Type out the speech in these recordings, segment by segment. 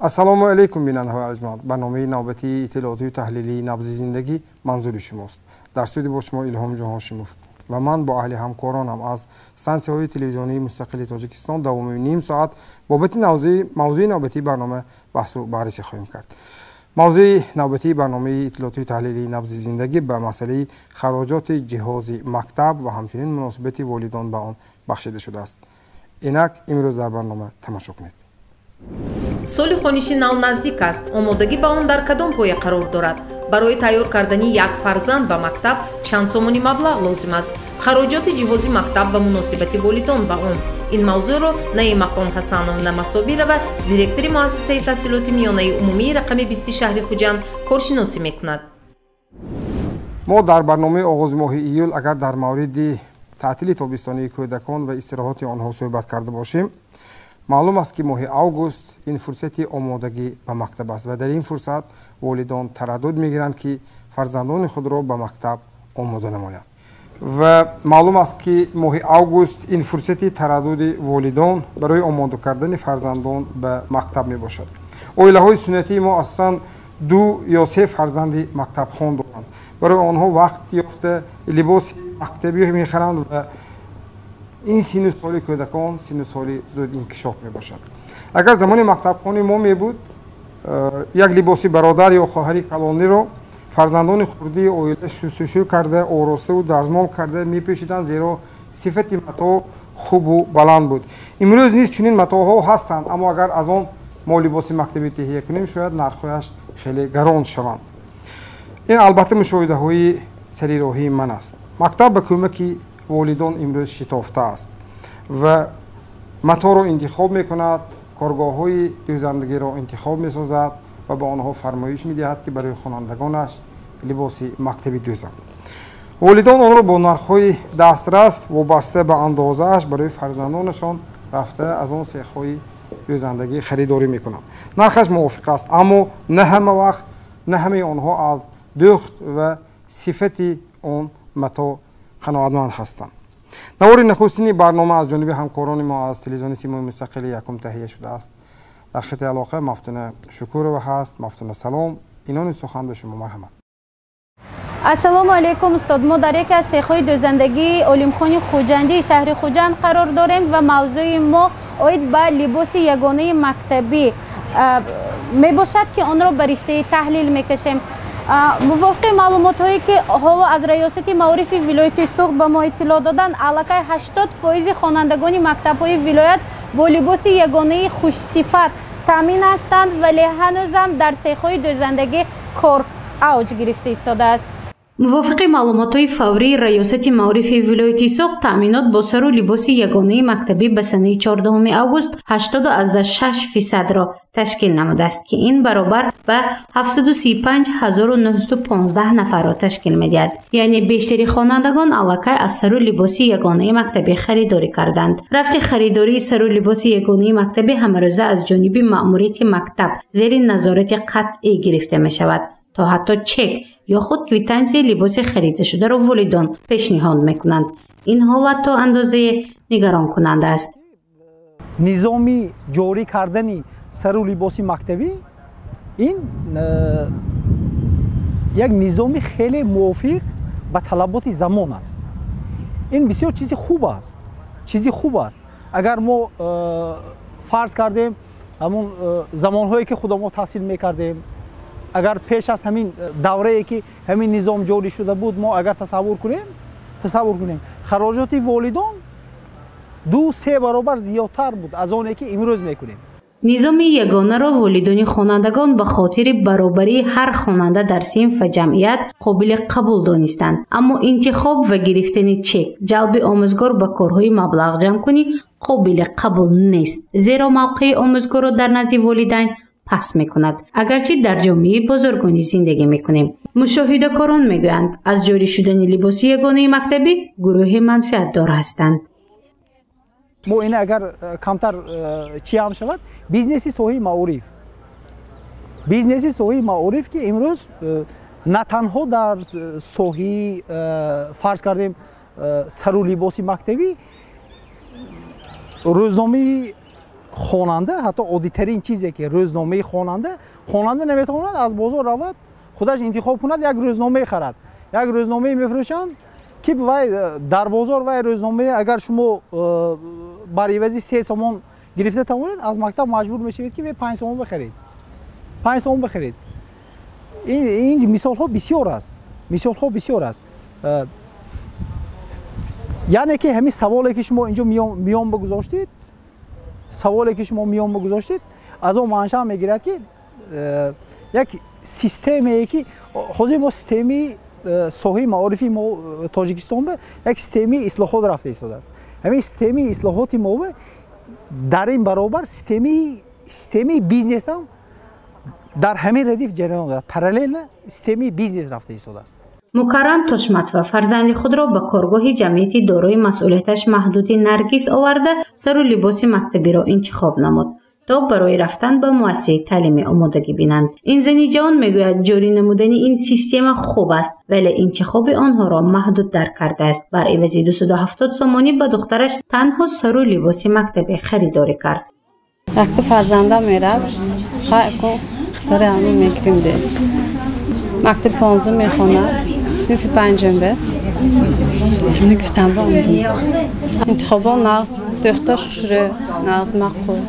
Ассалому алайкум, бинандаҳои арҷманд. Барномаи навбатии иттилоотию таҳлилии «Набзи зиндагӣ» манзури шумост. Дар студия бо шумо Илҳомҷон Ҳошимов ва ман бо аҳли ҳамкоронам аз стансияҳои телевизионии мустақили Тоҷикистон давоми ним соат бобати мавзӯи навбатии барнома баҳсу баррасӣ хоҳем кард. Мавзӯи навбатии барномаи иттилоотию таҳлилии «Набзи зиндагӣ» ба масъалаи хароҷоти ҷиҳози мактаб ва ҳамчунин муносибати волидон ба он бахшида шудааст. Инак, имрӯз дар барнома тамошо кунед. Соли хониши нав наздик аст. Омодагӣ ба он дар кадом поя қарор дорад? Барои тайёр кардани як фарзанд ба мактаб чанд сомонӣ маблағ лозим аст? Хароҷоти ҷиҳози мактаб ва муносибати волидон ба он. Ин мавзӯъро Наимахон Ҳасановна Масобирова, директори муассисаи таҳсилоти миёнаи умумии рақами 20 шаҳри Хуҷанд, коршиносӣ мекунад. Мо дар барномаи оғози моҳи июл агар дар мавриди таътили тобистонии кӯдакон ва истироҳати онҳо суҳбат карда бошем, маълум аст, ки моҳи август ин фурсати омодагӣ ба мактаб аст ва дар ин фурсат волидон тараддуд мегиранд, ки фарзандони худро ба мактаб омода намоянд. Ва маълум аст, ки моҳи август ин фурсати тараддуди волидон барои омода кардани фарзандон ба мактаб мебошад. Оилаҳои суннатии мо асосан ду ё се фарзанди мактабхон доранд. Барои онҳо вақт ёфта либоси мактабӣ мехаранд ва ин синну соли кӯдакон синну соли зуд инкишоф мебошад. Агар замони мактабхони мо мебуд, як либоси бародар ё хоҳари калониро фарзандони хурдии оила шустушӯ карда, ороставу дарзмол карда мепӯшиданд, зеро сифати матоъ хубу баланд буд. Имрӯз низ чунин матоъҳо ҳастанд, аммо агар аз он мо либоси мактабӣ таҳия кунем, шояд нархҳояш хеле гарон шаванд. Ин албатта мушоҳидаҳои сари роҳии ман аст. Мактаб ба кӯмаки волидон имрӯз шитофтааст ва матоъро интихоб мекунад, коргоҳҳои дӯзандагиро интихоб месозад ва ба онҳо фармоиш медиҳад, ки барои хонандагонаш либоси мактабӣ дӯзанд. Волидон онро бо нархҳои дастрас вобаста ба андозааш барои фарзандонашон рафта аз он сехҳои дӯзандагӣ харидорӣ мекунанд. Нархаш мувофиқ аст, аммо на ҳама вақт на ҳамаи онҳо аз дӯхт ва сифати он матоъ қаноатманд ҳастанд. Навори нахустини барнома аз ҷониби ҳамкорони мо аз телевизиони «Симои мустақили якум» таҳия шудааст. Дар хати алоқа Мафтуна Шукурова ҳаст. Мафтуна, салом, инони сухан ба шумо, марҳамат. Ассалому алайкум, устод. Мо дар яке аз сехҳои дӯзандагии Олимхони Хуҷандии шаҳри Хуҷанд қарор дорем ва мавзӯи мо оид ба либоси ягонаи мактабӣ мебошад, ки онро ба риштаи таҳлил мекашем. Мувофиқи маълумотҳое, ки ҳоло аз Раёсати маорифи вилояти Суғд ба мо иттилоъ доданд, аллакай 80 фоизи хонандагони мактабҳои вилоят бо либоси ягонаи хушсифат таъмин ҳастанд, вале ҳанӯзам дар сехҳои дӯзандагӣ кор авҷ гирифта истодааст. Мувофиқи маълумотҳои фаврии Раёсати маорифи вилояти Суғд, таъминот бо сару либоси ягонаи мактабӣ ба санаи 14 август 80,6 фисадро ташкил намудааст, ки ин баробар ба 735 915 нафарро ташкил медиҳад. Яъне бештари хонандагон аллакай аз сару либоси ягонаи мактабӣ харидорӣ карданд. Рафти харидории сару либоси ягонаи мактабӣ ҳамарӯза аз ҷониби маъмурияти мактаб зери назорати қатъӣ гирифта мешавад, то ҳатто чек ё худ квитансияи либоси харидашударо волидон пешниҳод мекунанд. Ин ҳолат то андозае нигаронкунанда аст. Низоми ҷорӣ кардани сару либоси мактабӣ ин як низоми хеле мувофиқ ба талаботи замон аст. Ин бисёр чизи хуб аст, чизи хуб аст. Агар мо фарз кардем, ҳамун замонҳое ки худо мо таҳсил мекардем, агар пеш аз ҳамин даврае ки ҳамин низом ҷорӣ шуда буд, мо агар тасаввур кунем, хароҷоти волидон 2-3 баробар зиёдтар буд аз оне ки имрӯз мекунем. Низоми ягонаро волидони хонандагон ба хотири баробарии ҳар хонанда дар синф ва ҷамъият қобили қабул донистанд, аммо интихоб ва гирифтани чек, ҷалби омӯзгор ба корҳои маблағ ҷамъкунӣ қобили қабул нест, зеро мавқеи омӯзгорро дар назди волидайн паст мекунад. Агарчи дар ҷомеаи бозоргонӣ зиндагӣ мекунем, мушоҳидакорон мегӯянд, аз ҷорӣ шудани либоси ягонаи мактабӣ гурӯҳи манфиатдор ҳастанд. Мо ин агар камтар чӣ ҳам шавад, бизнеси соҳаи маориф, бизнеси соҳаи маориф, ки имрӯз на танҳо дар соҳаи, фарз кардем, сару либоси мактабӣ, рӯзномаи Хонанда, ҳатто оддитарин чизе ки рӯзномаи хонанда, хонанда наметавонад аз бозор равад, худаш интихоб кунад, як рӯзномае харад. Як рӯзномае мефурӯшанд, ки вай дар бозор вай рӯзномае агар шумо бар ивази 3 сомон гирифта тавонед, аз мактаб маҷбур мешавед, ки 5 сомон бихаред. 5 сомон бихаред. Ин мисолҳо бисёр аст. Мисолҳо бисёр аст. Яъне ки ҳамин саволе ки шумо инҷо миён бигузоштед, саволе ки шумо миён бигузоштед, аз он маншаъ мегирад, ки як системае ки ҳозир мо системаи соҳаи маорифи мо Тоҷикистон ба як системаи ислоҳот рафта истодааст. Ҳамин системаи ислоҳоти мо дар ин баробар системаи бизнес ҳам дар ҳамин радиф ҷараён дорад. Параллельно системаи бизнес рафта истодааст. Мукаррам Тошматова фарзанди худро ба коргоҳи ҷамъияти дорои масъулияташ маҳдуди Наргиз оварда, сару либоси мактабиро интихоб намуд, то барои рафтан ба муассисаи таълимӣ омодагӣ бинанд. Ин зани ҷавон мегӯяд, ҷорӣ намудани ин система хуб аст, вале интихоби онҳоро маҳдудтар кардааст. Бар ивази 270 сомонӣ ба духтараш танҳо сару либоси мактабӣ харидорӣ кард. Якта фарзандам меравд, хатари ҳамин мегирим де. Мактаби 15 мехонад, синфи 5 бе. Гуфтам ба интихобо нағз, духташ хушрӯ, нағз маъқул.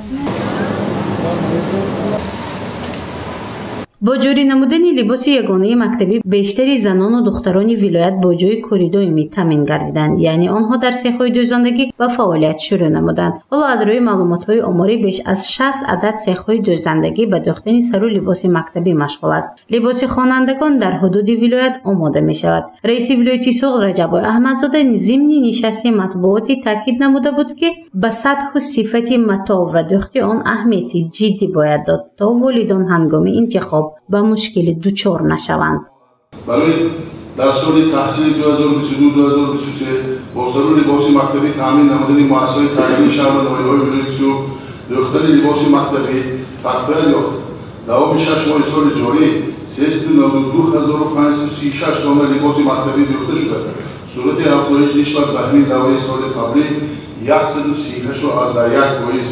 Бо ҷорӣ намудани либоси ягонаи мактабӣ бештари занону духтарони вилоят бо ҷойи кори доимӣ таъмин гардиданд, яъне онҳо дар сехҳои дӯзандагӣ ба фаъолият шурӯъ намуданд. Ҳоло аз рӯи маълумотҳои оморӣ беш аз 60 адад сехҳои дӯзандагӣ ба дӯхтани сару либоси мактабӣ машғул аст. Либоси хонандагон дар ҳудуди вилоят омода мешавад. Раиси вилояти Суғд Раҷаббой Аҳмадзода зимни нишасти матбуотӣ таъкид намуда буд, ки ба сатҳу сифати матоъ ва дӯхти он аҳамияти ҷиддӣ бояд дод, то волидон ҳангоми интихоб ба мушкили дучор нашаванд. Барои дар соли таҳсили 2022-2023 бо сару либоси мактабӣ таъмин намудани муассисаҳои таълимии шаҳру ноҳияҳои вилояти Суғд дӯхтани либоси мактабӣ тақвият ёфт. Давоми 6 моҳи соли ҷорӣ 392536 дона либоси мактабӣ дӯхта шуда, сурати афзоиш нисбат ба ҳамин давраи соли қаблӣ 138,1%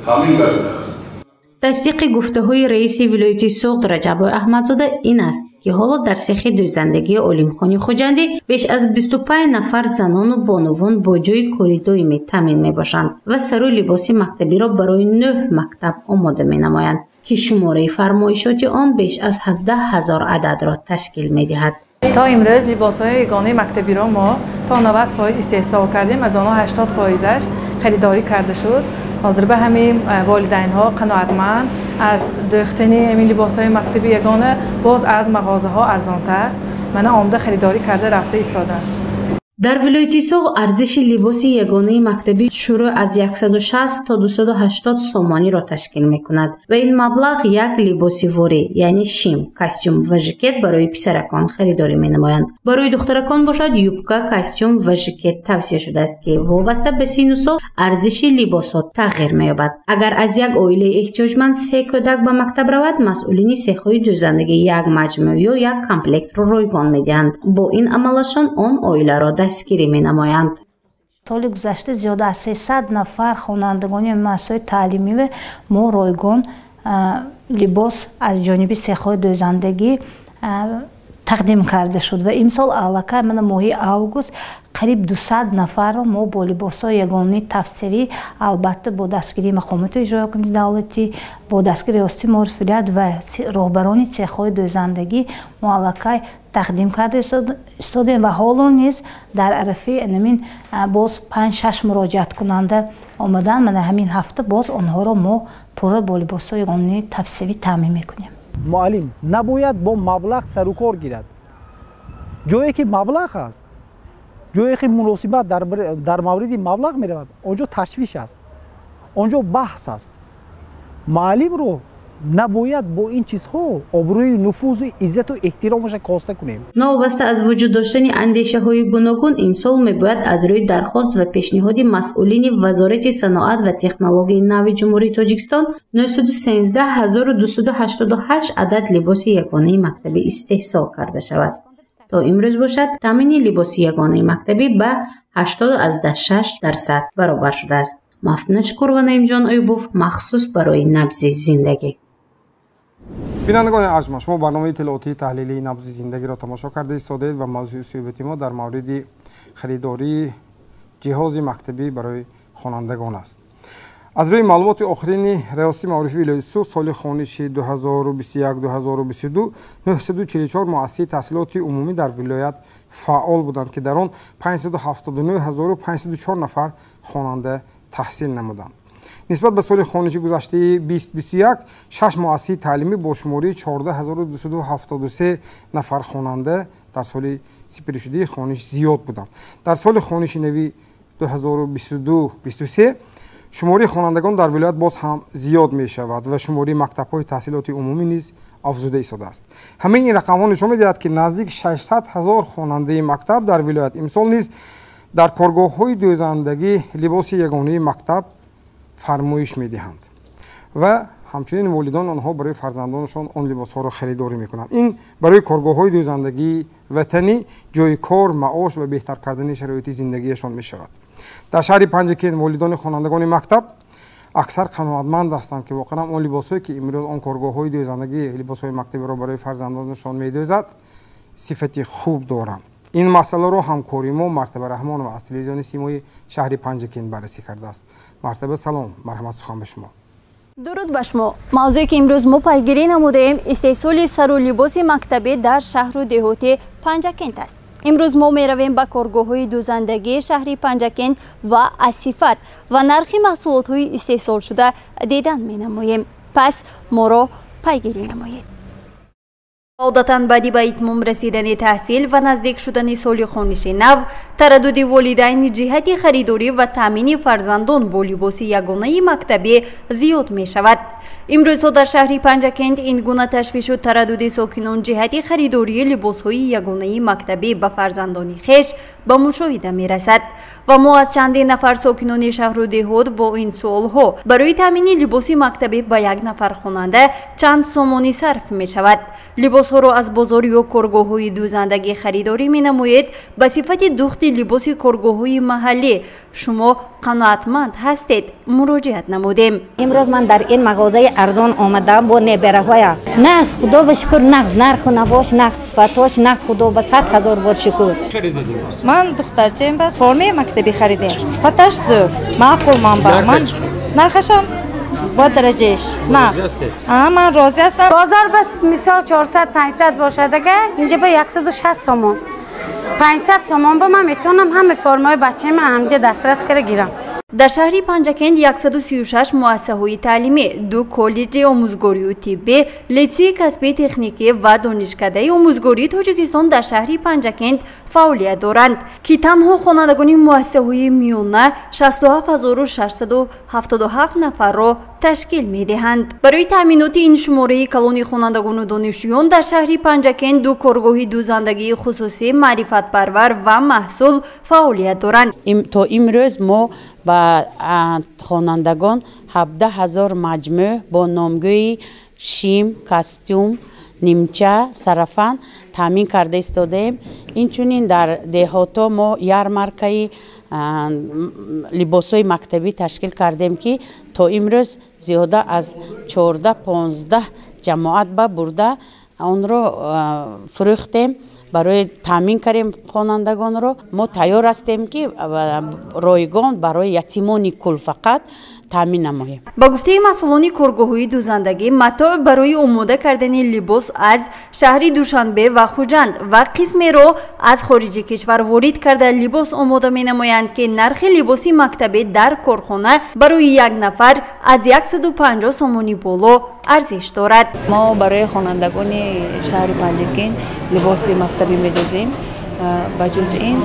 таъмин гардидааст. Тасдиқи гуфтаҳои раиси вилояти Суғд Раҷаббой Аҳмадзода ин аст, ки ҳоло дар сехи дӯзандагии Олимхони Хуҷандӣ беш аз 25 нафар занону бонувон бо ҷойи кори доимӣ таъмин мебошанд ва сару либоси мактабиро барои 9 мактаб омода менамоянд, ки шумораи фармоишоти он беш аз 17 000 ададро ташкил медиҳад. То имрӯз либосҳои ягонаи мактабиро мо то 90% истеҳсол кардем, аз онҳо 80%-аш харидорӣ карда шуд. Ҳозир ба ҳамин волидайнҳо қаноатманд аз дӯхтани ҳамин либосҳои мактаби ягона боз аз мағозаҳо арзонтар мана омада харидорӣ карда рафта истоданд. Дар вилояти Суғд арзиши либоси ягонаи мактабӣ шурӯъ аз 160 то 280 сомониро ташкил мекунад ва ин маблағ як либоси ворӣ, яъне шим, костюм ва жикет барои писаракон харидорӣ менамоянд. Барои духтаракон бошад юбка, костюм ва жикет тавсия шудааст, ки вобаста ба сину сол арзиши либосҳо тағйир меёбад. Агар аз як оилаи эҳтиёҷманд 3 кӯдак ба мактаб равад, масъулини сехҳои дӯзандагӣ як маҷмӯа ё як комплектро ройгон медиҳанд. Бо ин амалашон он оиларо дастгирӣ менамоянд. Соли гузашта зиёда аз 300 нафар хонандагони муассисаҳои таълимӣ мо ройгон либос аз ҷониби сехҳои дӯзандагӣ тақдим карда шуд ва имсол аллакай мана моҳи август қариб 200 нафарро мо бо либосҳои ягонаи тавсиявӣ, албатта бо дастгирии мақомоти иҷроия ҳукумати давлатӣ, бо дастгирии риёсати маориф вилоят ва роҳбарони цехҳои дӯзандагӣ мо аллакай тақдим карда истодем ва ҳоло низ дар арафаи ҳамин боз 5-6 муроҷиаткунанда омадан. Мана ҳамин ҳафта боз онҳоро мо пурра бо либосҳои ягонаи тавсиявӣ таъмин мекунем. Муаллим набояд бо маблағ сарукор гирад. Ҷое ки маблағ аст, ҷое ки муносибат дар мавриди маблағ меравад, он ҷо ташвиш аст, он ҷо баҳс аст. Муаллимро набояд бо ин чизҳо обрӯи нуфузу иззату эҳтиромаша коста кунем. Новобаста аз вуҷуд доштани андешаҳои гуногун, имсол мебояд аз рӯи дархост ва пешниҳоди масъулини Вазорати саноат ва технологияи нави Ҷумҳурии Тоҷикистон 913288 адад либоси ягонаи мактабӣ истеҳсол карда шавад. То имрӯз бошад, таъмини либоси ягонаи мактабӣ ба 80,6% баробар шудааст. Мафтуна Шукур ва Наимҷон Аюбов махсус барои Набзи зиндагӣ. Бинандагони арҷманд, шумо барномаи иттилоотии таҳлилии Набзи зиндагиро тамошо карда истодаед ва мавзӯи суҳбати мо дар мавриди харидории ҷиҳози мактабӣ барои хонандагон аст. Аз рӯи маълумоти охирини Риёсати маорифи вилояти Суғд, соли хониши 2021-2022 944 муассисаи таҳсилоти умумӣ дар вилоят фаъол буданд, ки дар он 579504 нафар хонанда таҳсил намуданд. Нисбат ба соли хониши гузаштаи 2021, 6 муассисаи таълимӣ бо шумории 14273 нафар хонанда дар соли сипаришудаи хониш зиёд буданд. Дар соли хониши нави 2022-23 шумории хонандагон дар вилоят боз ҳам зиёд мешавад ва шумории мактабҳои таҳсилоти умумӣ низ афзуда истодааст. Ҳамаи ин рақамҳо нишон медиҳад, ки наздик 600 ҳазор хонандаи мактаб дар вилоят имсол низ дар коргоҳҳои дӯзандагӣ либоси ягонаи мактаб фармоиш медиҳанд ва ҳамчунин волидон онҳо барои фарзандонашон он либосҳоро харидорӣ мекунанд. Ин барои коргоҳҳои дӯзандагии ватанӣ ҷои кор, маош ва беҳтар кардани шароити зиндагиашон мешавад. Дар шаҳри Панҷакент волидони хонандагони мактаб аксар қаноатманд ҳастанд, ки воқеан он либосҳое ки имрӯз он коргоҳҳои дӯзандагӣ либосҳои мактабиро барои фарзандонашон медӯзад, сифати хуб доранд. Ин масъаларо ҳамкори мо Мартаба Раҳмонова аз телевизиони Симои шаҳри Панҷакент баррасӣ кардааст. Мартаба, салом, марҳамат, сухан ба шумо. Дуруд ба шумо. Мавзӯе ки имрӯз мо пайгирӣ намудаем, истеҳсоли сару либоси мактабӣ дар шаҳру деҳоти Панҷакент аст. Имрӯз мо меравем ба коргоҳҳои дӯзандагии шаҳри Панҷакент ва аз сифат ва нархи маҳсулотҳои истеҳсолшуда дидан менамоем. Пас моро пайгирӣ намоед. Одатан баъди ба итмом расидани таҳсил ва наздик шудани соли хониши нав, тараддуди волидайн ҷиҳати харидорӣ ва таъмини фарзандон бо либоси ягонаи мактабӣ зиёд мешавад. Имрӯзҳо дар шаҳри Панҷакент ин гуна ташвишу тараддуди сокинон ҷиҳати харидории либосҳои ягонаи мактабӣ ба фарзандони хеш ба мушоҳида мерасад. Ва мо аз чандин нафар сокинони шаҳру деҳот бо ин суолҳо барои таъмини либоси мактабӣ ба як нафар хонанда чанд сомонӣ сарф мешавад, либосҳоро аз бозор ё коргоҳҳои дӯзандагӣ харидорӣ менамоед, ба сифати духти либоси коргоҳҳои маҳаллӣ шумо қаноатманд ҳастед, муроҷиат намудем. Имрӯз ман дар ин мағозаи арзон омадам бо небераҳоям. Нағз, худо ба шукр, нағз нарху навош, нағз сифатош, нағз, худо ба 100 000 бор шукр. Ман духтарчаем бас формаи мактабӣ харидем. Сифаташ зӯр, маъқул ман ба ман. Нархашам бо дараҷааш нағз. Ман розӣ ҳастам. Бозор ба мисол 400-500 бошад, ага инҷа ба 160 сомон. 500 сомон ба ман метавонам ҳама формаҳои бачаи ман ҳамҷа дастрас карда гирам. Дар шаҳри Панҷакент 136 муассисаҳои таълимӣ, ду коллеҷи омӯзгорию тиббӣ, литсейи касбии техникӣ ва донишкадаи омӯзгории Тоҷикистон дар шаҳри Панҷакент фаъолият доранд, ки танҳо хонандагони муассисаҳои миёна 67677 нафарро ташкил медиҳанд. Барои таъминоти ин шумораи калони хонандагону донишҷӯён дар шаҳри Панҷакент ду коргоҳи дӯзандагии хусусӣ Маърифатпарвар ва Маҳсул фаъолият доранд. То имрӯз мо ба хонандагон 17 000 маҷмӯъ бо номгӯи шим, костюм, нимча, сарафан таъмин карда истодаем. Инчунин дар деҳотҳо мо ярмаркаи либосҳои мактабӣ ташкил кардем, ки то имрӯз зиёда аз 14-15 ҷамоат ба бурда онро фурӯхтем, барои таъмин кардем хонандагонро. Мо тайёр ҳастем, ки ройгон барои ятимони кул фақат таъмин намоем. Ба гуфтаи масъулони коргоҳҳои дӯзандагӣ, матоъ барои омода кардани либос аз шаҳри Душанбе ва Хуҷанд ва қисмеро аз хориҷи кишвар ворид карда либос омода менамоянд, ки нархи либоси мактабӣ дар корхона барои як нафар аз 150 сомонӣ боло арзиш дорад. Мо барои хонандагони шаҳри Панҷакент либоси мактабӣ медӯзем. Ба ҷуз ин,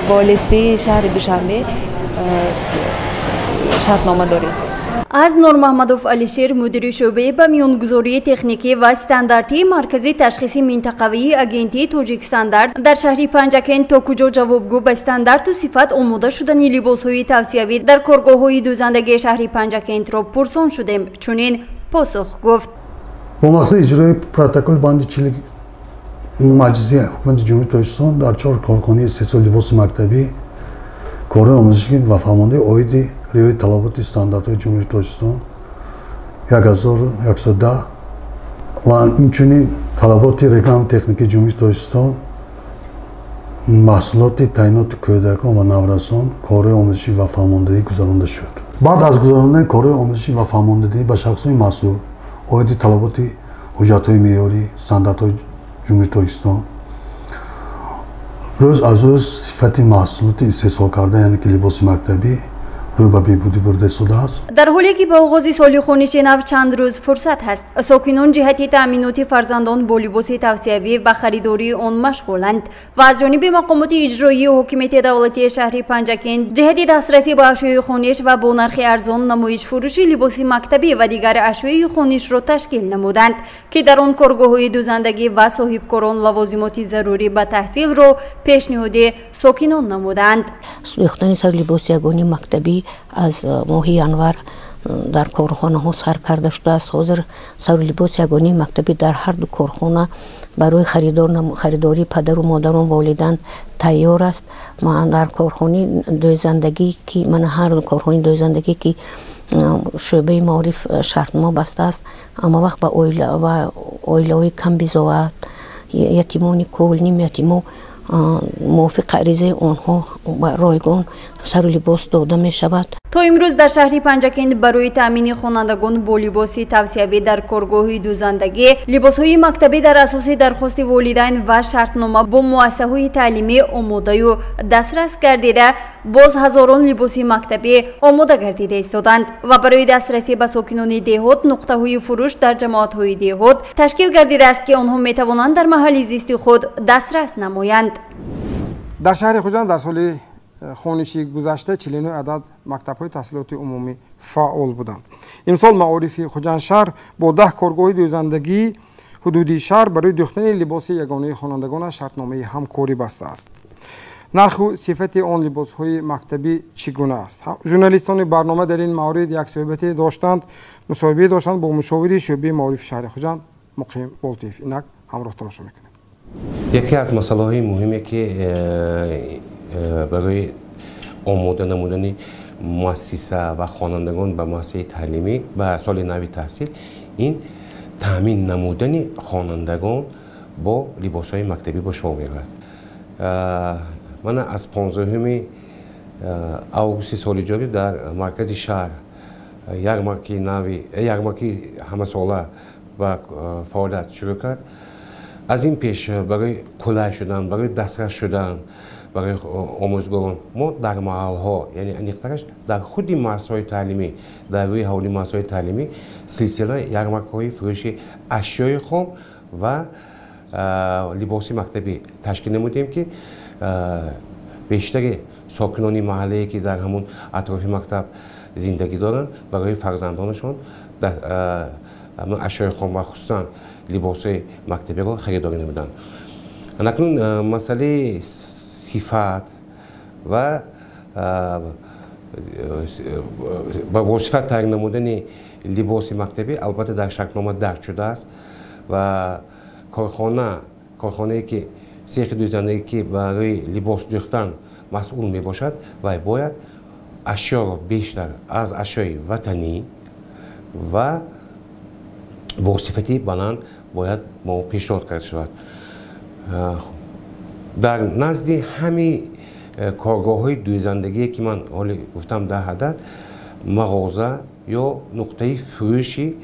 бо литсейи шаҳри Душанбе шартнома дорем. Аз Нурмаҳмадов Алишер, мудири шӯъбаи ба миёнгузории техникӣ ва стандартии Маркази ташхиси минтақавии Агентии Тоҷикстандарт дар шаҳри Панҷакент то куҷо ҷавобгӯ ба стандарту сифат омода шудани либосҳои тавсиявӣ дар коргоҳҳои дӯзандагии шаҳри Панҷакентро пурсон шудем. Чунин посух гуфт: Бо мақсади иҷрои протоколи банди 40 Маҷлиси Ҳукумати Ҷумҳурии Тоҷикистон дар чор корхонаи истеҳсоли либоси мактабӣ корҳои омӯзишӣ ва фаҳмондаи оиди риояи талаботи стандартҳои Ҷумҳурии Тоҷикистон 1110 ва инчунин талаботи регламенти техникии Ҷумҳурии Тоҷикистон маҳсулоти таъиноти кӯдакон ва наврасон корҳои омӯзишӣ ва фаҳмондадиҳӣ гузаронда шуд. Баъд аз гузарондани корҳои омӯзишӣ ва фаҳмондадиҳӣ ба шахсҳои масъул оиди талаботи ҳуҷҷатҳои меъёрӣ, стандартҳои Ҷумҳурии Тоҷикистон, рӯз аз рӯз сифати маҳсулоти истеҳсолкарда, яъне ки либоси мактабӣ, рӯ ба беҳбудӣ бурда истодааст. Дар ҳоле ки ба оғози соли хониши нав чанд рӯз фурсат ҳаст, сокинон ҷиҳати таъминоти фарзандон бо либоси тавсиявӣ ба харидории он машғуланд ва аз ҷониби мақомоти иҷроии ҳокимияти давлатии шаҳри Панҷакент ҷиҳати дастрасӣ ба ашёи хониш ва бо нархи арзон намоишфурӯши либоси мактабӣ ва дигар ашёи хонишро ташкил намуданд, ки дар он коргоҳҳои дӯзандагӣ ва соҳибкорон лавозимоти зарурӣ ба таҳсилро пешниҳоди сокинон намуданд. Дӯхтани сару либоси ягони мактабӣ аз моҳи январ дар корхонаҳо сар карда шудааст. Ҳозир сару либоси ягонии мактабӣ дар ҳар ду корхона барои харидории падару модарон волидан тайёр аст. Дар корхонаи дӯзандагӣ ки мана ҳар ду корхонаи дӯзандагӣ ки шӯъбаи маориф шартнома бастааст, ҳама вақт ба оилаҳои камбизоат, ятимони кул, нимятимо мувофиқ аризаи онҳо ройгон сару либос дода мешавад. То имрӯз дар шаҳри Панҷакент барои таъмини хонандагон бо либоси тавсиявӣ дар коргоҳи дӯзандагӣ либосҳои мактабӣ дар асоси дархости волидайн ва шартнома бо муассисаҳои таълимӣ омодаю дастрас гардида, боз ҳазорон либоси мактабӣ омода гардида истоданд ва барои дастрасӣ ба сокинони деҳот нуқтаҳои фурӯш дар ҷамоатҳои деҳот ташкил гардидааст, ки онҳо метавонанд дар маҳалли зисти худ дастрас намоянд. Дар шаҳри Хуҷанд дар соли хониши гузашта 49 адад мактабҳои таҳсилоти умумӣ фаъол буданд. Имсол маорифи Хуҷандшаҳр бо 10 коргоҳи дӯзандагии ҳудудии шаҳр барои дӯхтани либоси ягонаи хонандагонаш шартномаи ҳамкорӣ бастааст. Нарху сифати он либосҳои мактабӣ чӣ гуна аст? Журналистони барнома дар ин маврид як суҳбате доштанд, мусоҳибае доштанд бо мушовири шӯъбаи маорифи шаҳри Хуҷанд Муқим Болтиев. Инак ҳамроҳ тамошо мекунем. Яке аз масъалаҳои муҳиме ки барои омода намудани муассиса ва хонандагон ба муассисаи таълимӣ ба соли нави таҳсил ин таъмин намудани хонандагон бо либосҳои мактабӣ ба шумо меравад. Мана аз 15 августи соли ҷорӣ дар маркази шаҳр ярмарки ҳамасола ба фаъолият шурӯъ кард. Аз ин пеш барои қулай шудан, барои дастрас шудан барои омӯзгорон мо дар маҳалҳо, яъне аниқтараш дар худи муассисаҳои таълимӣ, дар рӯи ҳавлии муассисаҳои таълимӣ силсила ярмаркаҳои фурӯши ашёи хом ва либоси мактабӣ ташкил намудем, ки бештари сокинони маҳаллае ки дар ҳамон атрофи мактаб зиндагӣ доранд, барои фарзандонашон ашёи хом ва хусусан либосҳои мактабиро харидорӣ намуданд. Анакнун масъалаи сифат ва бо сифат таъйин намудани либоси мактабӣ албатта дар шартнома дарҷ шудааст ва корхонае ки сехи дӯзандагӣ ки барои либос дӯхтан масъул мебошад, вай бояд ашёро бештар аз ашёи ватанӣ ва бо сифати баланд бояд мо пешниҳод карда шавад. Дар назди ҳамаи коргоҳҳои дӯзандагие ки ман ҳоле гуфтам 10 адад мағоза ё нуқтаи фурӯши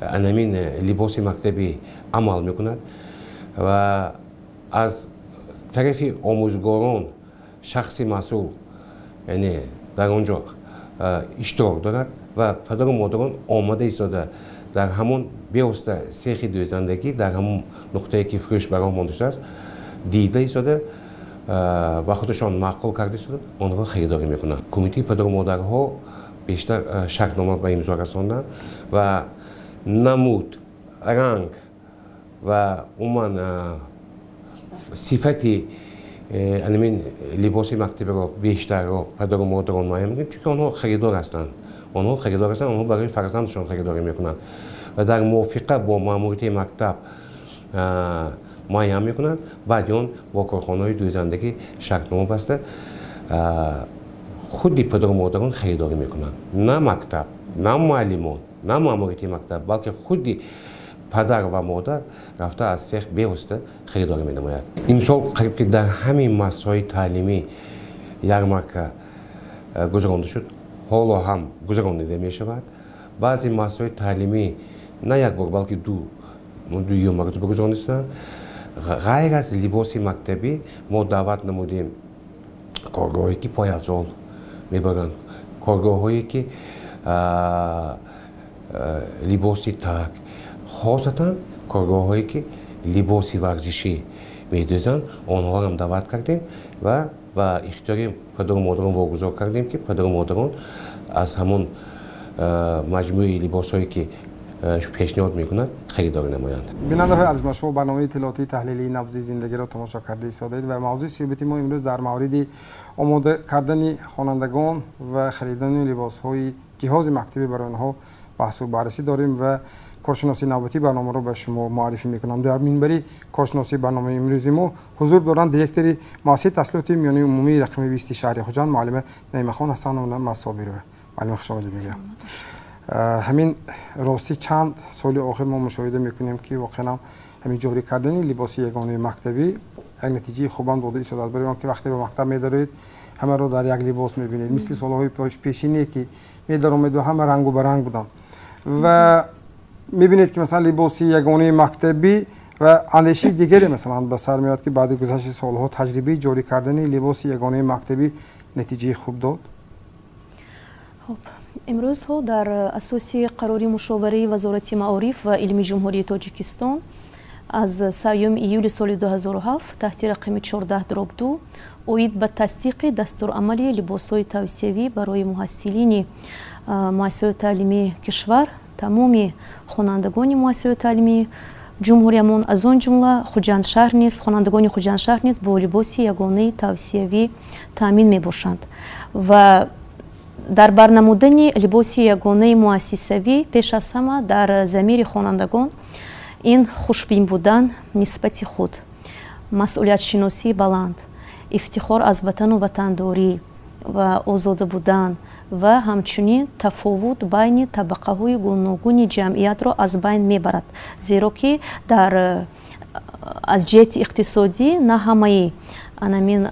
анамин либоси мактабӣ амал мекунад ва аз тарафи омӯзгорон шахси масъул, яъне дар он ҷо иштирок дорад ва падару модарон омада истода дар ҳамон бевосита сехи дӯзандагӣ дар ҳамон нуқтае ки фурӯш ба роҳ монда шудааст дида истода, ба худашон маъқул карда истода онҳоро харидорӣ мекунанд. Кумитаи падару модарҳо бештар шартнома ба имзо расонданд ва намуд, ранг ва умуман сифати анамин либоси мактабиро бештарро падару модарон муайян мекунанд, чунки онҳо харидор ҳастанд. Онҳо харидор ҳастанд, онҳо барои фарзандашон харидорӣ мекунанд ва дар мувофиқа бо маъмурияти мактаб муайян мекунанд. Баъди он бо корхонаҳои дӯзандагӣ шартнома баста, Худи падару модарон харидорӣ мекунанд, на мактаб, на муаллимон, на маъмурияти мактаб, балки худи падар ва модар рафта аз цех бевосита харидорӣ менамояд. Имсол қариб ки дар ҳамин муассисаҳои таълимӣ ярмарка гузаронда шуд, ҳоло ҳам гузаронида мешавад. Баъзе муассисаҳои таълимӣ на як бор, балки дуюм маротиба гузаронида шуданд. Ғайр аз либоси мактабӣ мо даъват намудем коргоҳое ки пойафзол мебаранд, коргоҳҳое ки либоси так, хосатан коргоҳҳое ки либоси варзишӣ медӯзанд, онҳоро даъват кардем ва ба ихтиёри падару модарон вогузор кардем, ки падару модарон аз ҳамон маҷмӯи либосҳое ки пешниҳод мекунад харидорӣ намоянд. Бинандаҳои арзишманд, шумо барномаи иттилоотии таҳлилии набзи зиндагиро тамошо карда истодаед ва мавзӯи суҳбати мо имрӯз дар мавриди омода кардани хонандагон ва харидани либосҳои ҷиҳози мактабӣ барои онҳо баҳсу баррасӣ дорем ва коршиноси навбатии барномаро ба шумо муаррифӣ мекунам. Дар минбари коршиносии барномаи имрӯзи мо ҳузур доранд директори муассисаи таҳсилоти миёнаи умумии рақами 20 шаҳри Хуҷанд, муаллима Наимахон Ҳасановна Масобирова. Муаллима, хуш омадед мегӯям. Ҳамин ростӣ чанд соли охир мо мушоҳида мекунем, ки воқеан ҳамин ҷорӣ кардани либоси ягонаи мактабӣ як натиҷаи хубам дода истодааст, барои он ки вақте ба мактаб медароед ҳамаро дар як либос мебинед, мисли солҳои пешине ки медаромеду ҳама рангу баранг буданд ва мебинед ки масалан либоси ягонаи мактабӣ ва андешаи дигаре масалан ба сар меояд, ки баъди гузашти солҳо таҷрибаи ҷорӣ кардани либоси ягонаи мактабӣ натиҷаи хуб дод. Имрӯзҳо дар асоси қарори мушовараи Вазорати маориф ва илми Ҷумҳурии Тоҷикистон аз 3 июли соли 2007 таҳти рақами 14/2 оид ба тасдиқи дастурамали либосҳои тавсиявӣ барои муҳассилини муассисаҳои таълимии кишвар, тамоми хонандагони муассисаҳои таълимии ҷумҳуриямон, аз он ҷумла Хуҷандшаҳр низ, хонандагони Хуҷандшаҳр низ бо либоси ягонаи тавсиявӣ таъмин мебошанд ва дар барнамудани либоси ягонаи муассисавӣ пеш аз ҳама дар замири хонандагон ин хушбин будан нисбати худ, масъулиятшиносии баланд, ифтихор аз ватану ватандорӣ ва озода будан ва ҳамчунин тафовут байни табақаҳои гуногуни ҷамъиятро аз байн мебарад, зеро ки дар аз ҷиҳати иқтисодӣ на ҳамаи анамин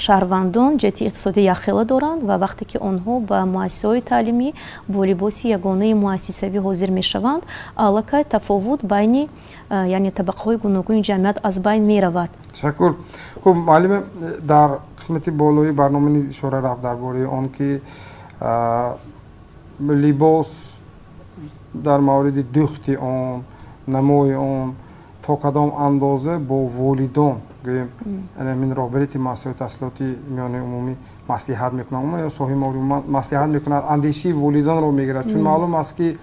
шаҳрвандон ҷиҳати иқтисодӣ якхела доранд ва вақте ки онҳо ба муассисаҳои таълимӣ бо либоси ягонаи муассисавӣ ҳозир мешаванд, аллакай тафовут байни яъне табақаҳои гуногуни ҷамъият аз байн меравад. Ташаккур. Хуб, муаллима, дар қисмати болои барнома низ ишора рафт дар бораи он ки либос дар мавриди дӯхти он, намои он то кадом андоза бо волидон, гӯем, ҳамин роҳбарияти муассисаҳои таҳсилоти миёнаи умумӣ маслиҳат мекунанд, умуман ё соҳиби маориф маслиҳат мекунад, андешаи волидонро мегирад, чун маълум аст ки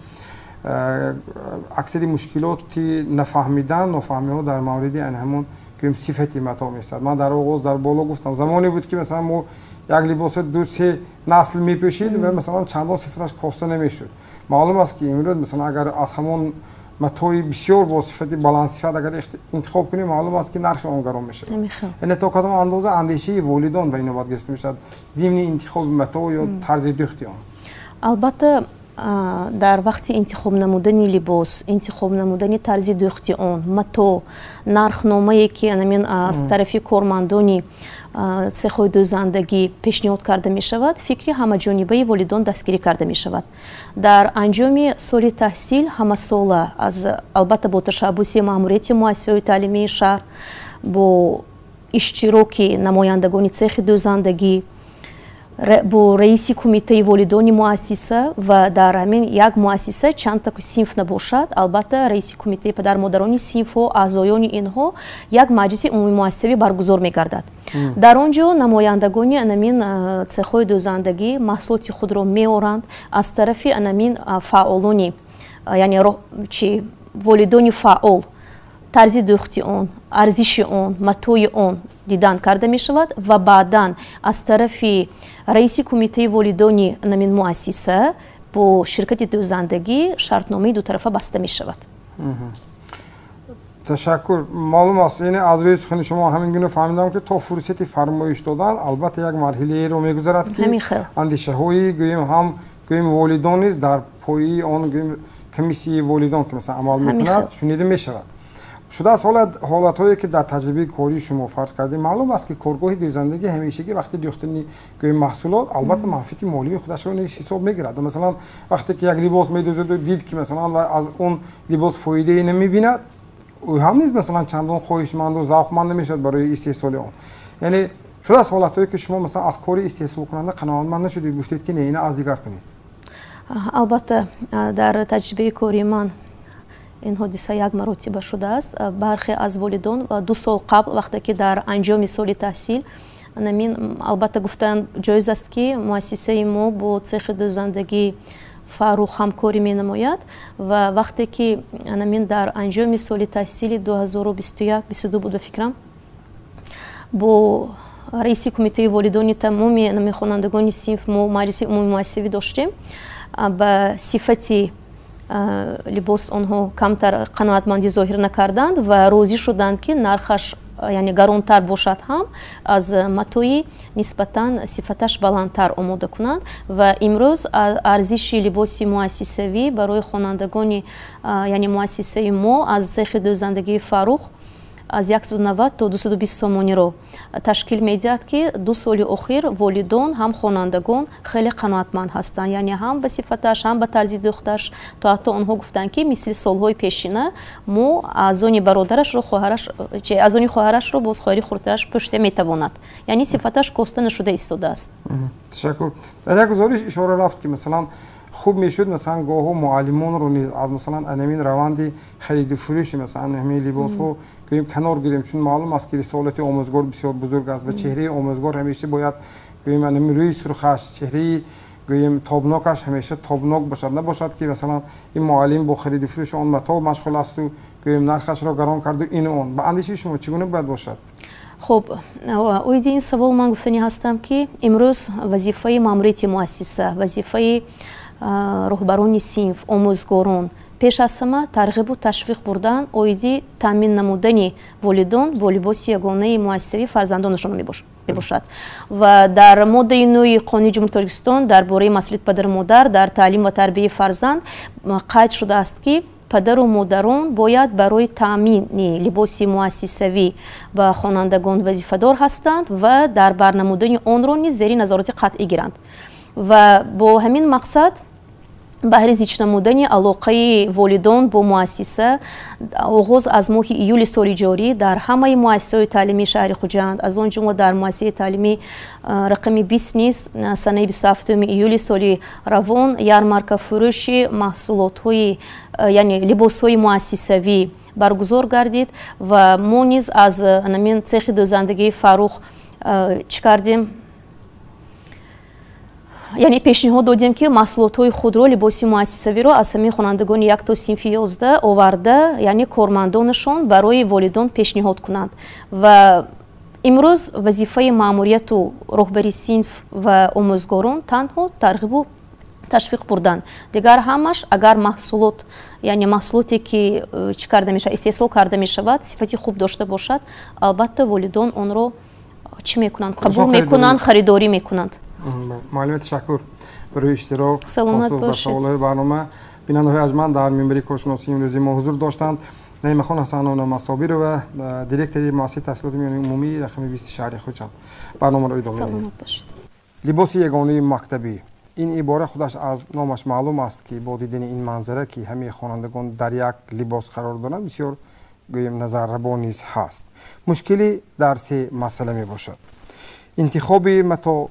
аксари мушкилоти нафаҳмидан, нофаҳмиҳо дар мавриди ҳамон гӯем сифати матоъ меистад. Ман дар оғоз дар боло гуфтам, замоне буд ки масалан мо як либоси 2-3 насл мепӯшид ва масалан чандон сифаташ коста намешуд. Маълум аст ки имрӯз масалан агар аз ҳамон матои бисёр бо сифати баландсифат агар интихоб кунем, маълум аст ки нархи он гарон мешавад. Яъне то кадом андоза андешаи волидон ба ин навбат гирифта мешавад зимни интихоби матоъ ё тарзи дӯхти он? Албатта, дар вақти интихоб намудани либос, интихоб намудани тарзи дӯхти он, матоъ, нархномае ки анамин аз тарафи кормандони цехҳои дӯзандагӣ пешниҳод карда мешавад, фикри ҳамаҷонибаи волидон дастгирӣ карда мешавад. Дар анҷоми соли таҳсил ҳамасола аз албатта бо ташаббуси маъмурияти муассисаҳои таълимии шаҳр, бо иштироки намояндагони цехи дӯзандагӣ, бо раиси кумитаи волидони муассиса ва дар ҳамин як муассиса чанд та синф набошад, албатта раиси кумитаи падармодарони синфҳо, аъзоёни инҳо як маҷлиси умумимуассисавӣ баргузор мегардад. Дар он ҷо намояндагони анамин цехҳои дӯзандагӣ маҳсулоти худро меоранд аз тарафи анамин фаъолони, яъне чи волидони фаъол, тарзи дӯхти он, арзиши он, матои он дидан карда мешавад ва баъдан аз тарафи раиси кумитаи волидони намин муассиса бо ширкати дӯзандагӣ шартномаи дутарафа баста мешавад. Ташаккур. Маълум аст, яъне аз рӯи сухани шумо ҳамин гуна фаҳмидам, ки то фурсати фармоиш додан албатта як марҳилаеро мегузарад, ки андешаҳои гӯем ҳам гӯем волидон низ дар пои он гӯем комиссияи волидон, ки масалан амал мекунад, шунида мешавад. Шудааст ҳолатҳое, ки дар таҷрибаи кории шумо фарз кардем, маълум аст, ки коргоҳи дӯзандагӣ ҳамешагӣ вақти дӯхтани гӯем маҳсулот албатта манфиати молии худашро низ ҳисоб мегирад. Масалан, вақте ки як либос медӯзаду дид, ки масалан аз он либос фоидае намебинад, ӯ ҳам низ масалан чандон хоҳишманду завқманд намешавад барои истеҳсоли он. Яъне шудааст ҳолатҳое, ки шумо масалан аз кори истеҳсолкунанда қаноатманд нашудед, гуфтед, ки не, ина аз дигар кунед? Албатта, дар таҷрибаи кории ман ин ҳодиса як маротиба шудааст. Бархе аз волидон 2 сол қабл, вақте ки дар анҷоми соли таҳсил, намин албатта гуфтан ҷоиз аст, ки муассисаи мо бо цехи дӯзандагии Фаррух ҳамкорӣ менамояд ва вақте ки намин дар анҷоми соли таҳсили 2021-22 буд, ба фикрам, бо раиси кумитаи волидони тамоми хонандагони синф мо маҷлиси умумии муассисавӣ доштем. Ба сифати либос онҳо камтар қаноатмандӣ зоҳир накарданд ва розӣ шуданд, ки нархаш яъне гаронтар бошад ҳам, аз матои нисбатан сифаташ баландтар омода кунанд. Ва имрӯз арзиши либоси муассисавӣ барои хонандагони яъне муассисаи мо аз цехи дӯзандагии Фаррух аз 190 то 220 сомониро ташкил медиҳад, ки 2 соли охир волидон ҳам хонандагон хеле қаноатманд ҳастанд, яъне ҳам ба сифаташ, ҳам ба тарзи дӯхташ. То ҳатто онҳо гуфтанд, ки мисли солҳои пешина мо аз они бародарашро хоҳараш, аз они хоҳарашро боз хоҳари хурдтараш пӯшида метавонад, яъне сифаташ коста нашуда истодааст. Ташаккур. Дар як гузориш ишора рафт, ки масалан хуб мешуд масалан гоҳо муаллимонро низ аз масалан анамин раванди хариду фурӯши масалан ҳамин либосҳо гӯем канор гирем, чун маълум аст, ки рисолати омӯзгор бисёр бузург аст ва чеҳраи омӯзгор ҳамеша бояд гӯем анамин рӯи сурхаш, чеҳраи гӯем тобнокаш ҳамеша тобнок бошад, набошад, ки масалан ин муаллим бо хариду фурӯши он матоъ машғул асту гӯем нархашро гарон карду ину он. Ба андешаи шумо чӣ гуна бояд бошад? Хуб, оиди ин савол ман гуфтанӣ ҳастам, ки имрӯз вазифаи маъмурияти муассиса, вазифаи роҳбарони синф, омӯзгорон пеш аз ҳама тарғибу ташвиқ бурдан оиди таъмин намудани волидон бо либоси ягонаи муассисавии фарзандонашон мебошад. Ва дар моддаи 9 Қонуни Ҷумҳурии Тоҷикистон дар бораи масъулияти падару модар дар таълим ва тарбияи фарзанд қайд шудааст, ки падару модарон бояд барои таъмини либоси муассисавӣ ба хонандагон вазифадор ҳастанд ва дар барнамудани онро низ зери назорати қатъӣ гиранд. Ва бо ҳамин мақсад баҳри зич намудани алоқаи волидон бо муассиса оғоз аз моҳи июли соли ҷорӣ дар ҳамаи муассисаҳои таълимии шаҳри Хуҷанд, аз он ҷумла дар муассисаи таълимии рақами 20 низ санаи 27 июли соли равон ярмарка фурӯши маҳсулотҳои, яъне либосҳои муассисавӣ баргузор гардид ва мо низ аз намин цехи дӯзандагии Фаррух чӣ кардем? Яъне пешниҳод додем, ки маҳсулотҳои худро, либоси муассисавиро аз ҳамин хонандагони 1 то синфи 11 оварда, яъне кормандонашон барои волидон пешниҳод кунанд. Ва имрӯз вазифаи маъмурияту роҳбари синф ва омӯзгорон танҳо тарғибу ташвиқ бурдан. Дигар ҳамаш агар маҳсулот, яъне маҳсулоте, ки чӣ карда мешавад, истеҳсол карда мешавад, сифати хуб дошта бошад, албатта волидон онро чӣ мекунанд? Қабул мекунанд, харидорӣ мекунанд. Муаллима, ташаккур барои иштирок, посух ба саволҳои барнома. Бинандаҳои арҷманд, дар минбари коршиносии имрӯзи мо ҳузур доштанд Наимахон Ҳасановна Масобирова, директори муассисаи таҳсилоти миёнаи умумии рақами 20 шаҳри Хуҷанд. Барномаро идома медиҳем. Либоси ягонаи мактабӣ. Ин ибора худаш аз номаш маълум аст, ки бо дидани ин манзара, ки ҳамаи хонандагон дар як либос қарор доранд, бисёр гӯем назаррабо низ ҳаст. Мушкилӣ дар се масъала мебошад: интихоби матоъ,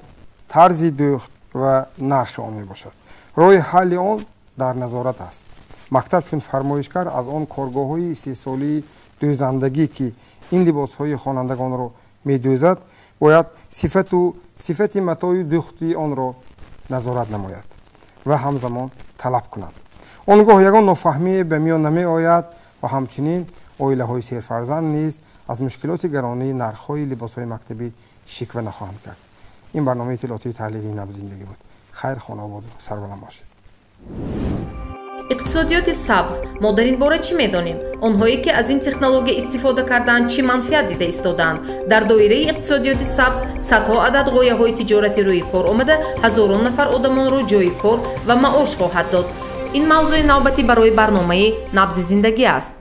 тарзи дӯхт ва нархи он мебошад. Роҳи ҳалли он дар назорат аст. Мактаб чун фармоишгар аз он коргоҳҳои истеҳсолии дӯзандагӣ, ки ин либосҳои хонандагонро медӯзад, бояд сифати матои дӯхти онро назорат намояд ва ҳамзамон талаб кунад. Он гоҳ ягон нофаҳмие ба миён намеояд ва ҳамчунин оилаҳои серфарзанд низ аз мушкилоти гаронии нархҳои либосҳои мактабӣ шиква нахоҳанд кард. Ин барномаи иттилоотии таҳлилии набзи зиндагӣ буд. Хайр, хонаободу сарбаланд бошед. Иқтисодиёти сабз, мо дар ин бора чӣ медонем? Онҳое ки аз ин технология истифода кардаанд, чӣ манфиат дида истодаанд? Дар доираи иқтисодиёти сабз садҳо адад ғояҳои тиҷоратӣ рӯи кор омада, ҳазорон нафар одамонро ҷойи кор ва маош хоҳад дод. Ин мавзӯи навбатӣ барои барномаи «Набзи зиндагӣ» аст.